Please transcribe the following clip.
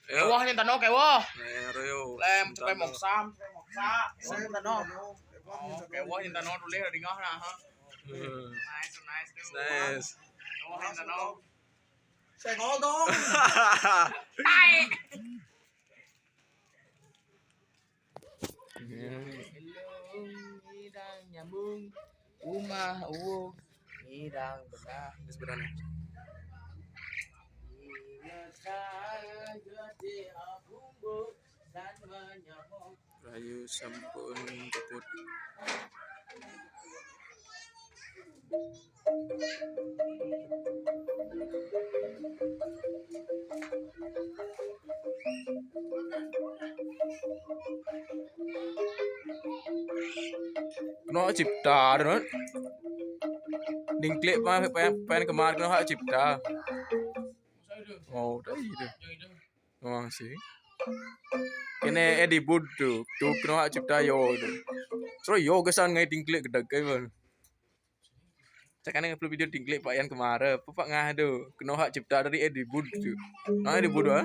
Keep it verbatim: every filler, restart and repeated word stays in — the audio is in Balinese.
Yo. Kewah nyen tano kewah. Nah, ro yo. Lem, sampai moksam, sampai moksa. Kewah nyen tano. Oh, kewah nyen tano tulis di ngah nah, ha. Hmm. Nice, nice tuh. Nice. Kewah nyen tano. Senggol dong. Tai. Elong ngidang nyambung, umah uwung ngidang benah. Ini sebenarnya. Ingat saja di abung bu dan menyambung. Rayu sampun puput. Kena cipta tu, kan? Dingklik pa-, pa-, pen kemar kena hak cipta. Oh, dah itu. Wah, sih. Kene Eddie Bud tu. Tu kena hak cipta yo tu. Terus yo kesan ngai dingklik gedeg kai, bang. Cakane upload video dingklik Pak Yan kemare. Apa Pak ngah tu? Kena hak cipta dari Eddie Bud tu. Ah, Eddie Bud, ah.